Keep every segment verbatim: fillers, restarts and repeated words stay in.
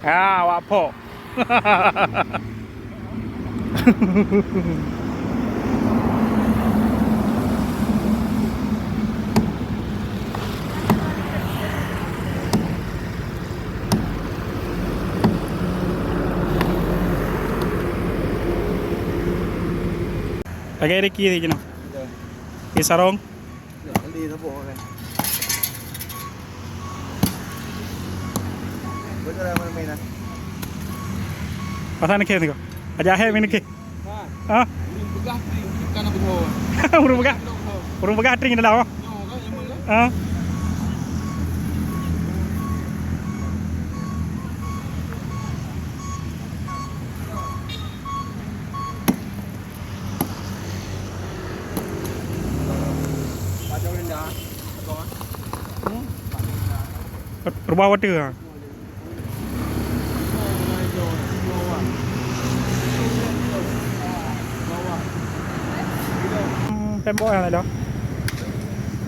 Ah, wak phok. Lagèe Ricky tadi keunoe. Di sarong. Pasal ni khe ni ko. Aja hai ni khe. Ha? Ureueng peugah tring, ikan apa ho? Ureueng peugah. Ureueng peugah tring dalam. Nyoe kan, nyamai kan? Ha? Rubah water ha. Hmm, tembok yang ada.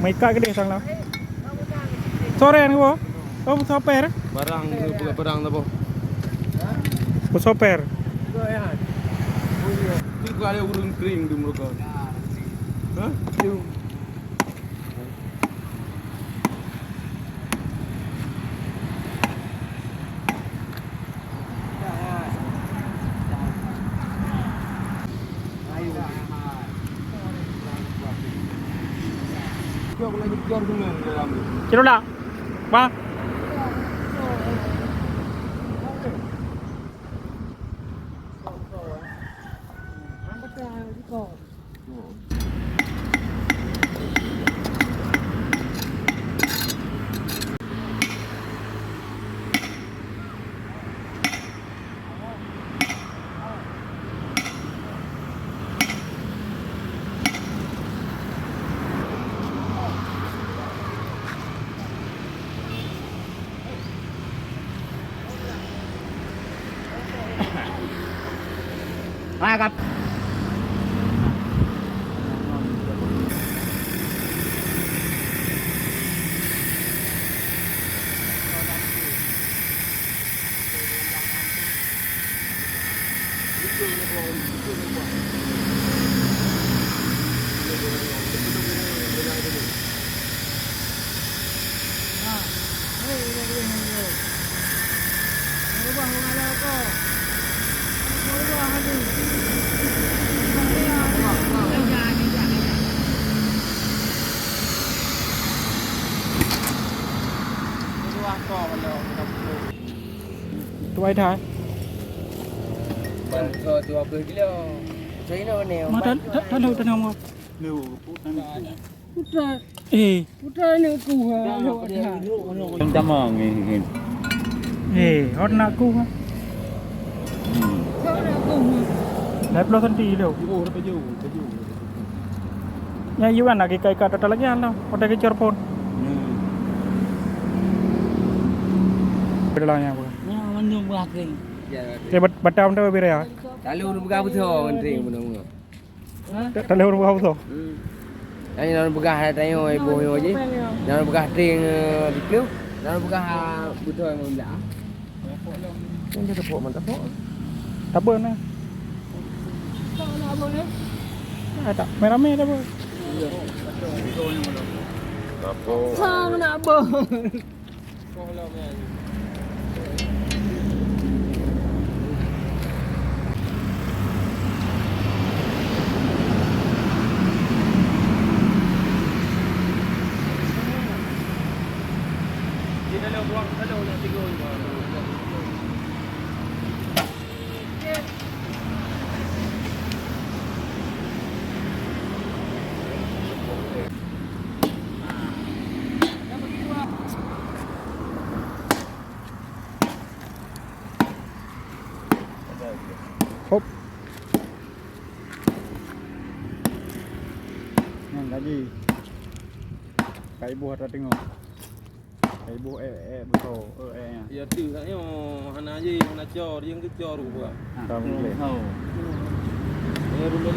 Meuikat keudeh sang lah. Sore ni, Bo. Oh, soper. Barang tu, bukan barang tu, Bo. Soper. Tu ada ureueng kering tu mereka. Ha? Cedok lah. Bang. Tuai dah. Bang, so dua puluh kilo. China ni. Ma, tan, tan, tan, tan, tan, tan. Putra. Eh. Putra ni ku ha. Yang sama ni. Eh, hot nak ku ha. Hmm. Hot nak ku ha. Dah puluh senti tu. Oh, dah baju, baju. Ya, you kan lagi kai kat total lagi anda. Hotel kecor pun. Hmm. Bedalanya apa? Yang manyung berat ni. Ya, bat-, batam tu bira ya. Lalu pegang betul menteri benar-benar. Taleue ureueng peugah beutôi. Hmm. Nyan ureueng peugah hai tanyoe iboh nyoe jih. Nyan ureueng peugah tring, eh, dikeue. Nyan ureueng peugah, ah, beutôi ngon blah. Nyan dia tepuk mantap pok. Tabeun nah. Ah, tak ramai-ramai tabeun. Sang nak beuh. Hop. Nyan lagi. Kai boh ata teungoh. Kai boh eh, eh, beutôi. Eh, eh, nyan. Ya tu, tak nyoe. Hana je, hana cor. Yang ke cor buah. Ha. Ka meugleh. Oh. Eh, rumah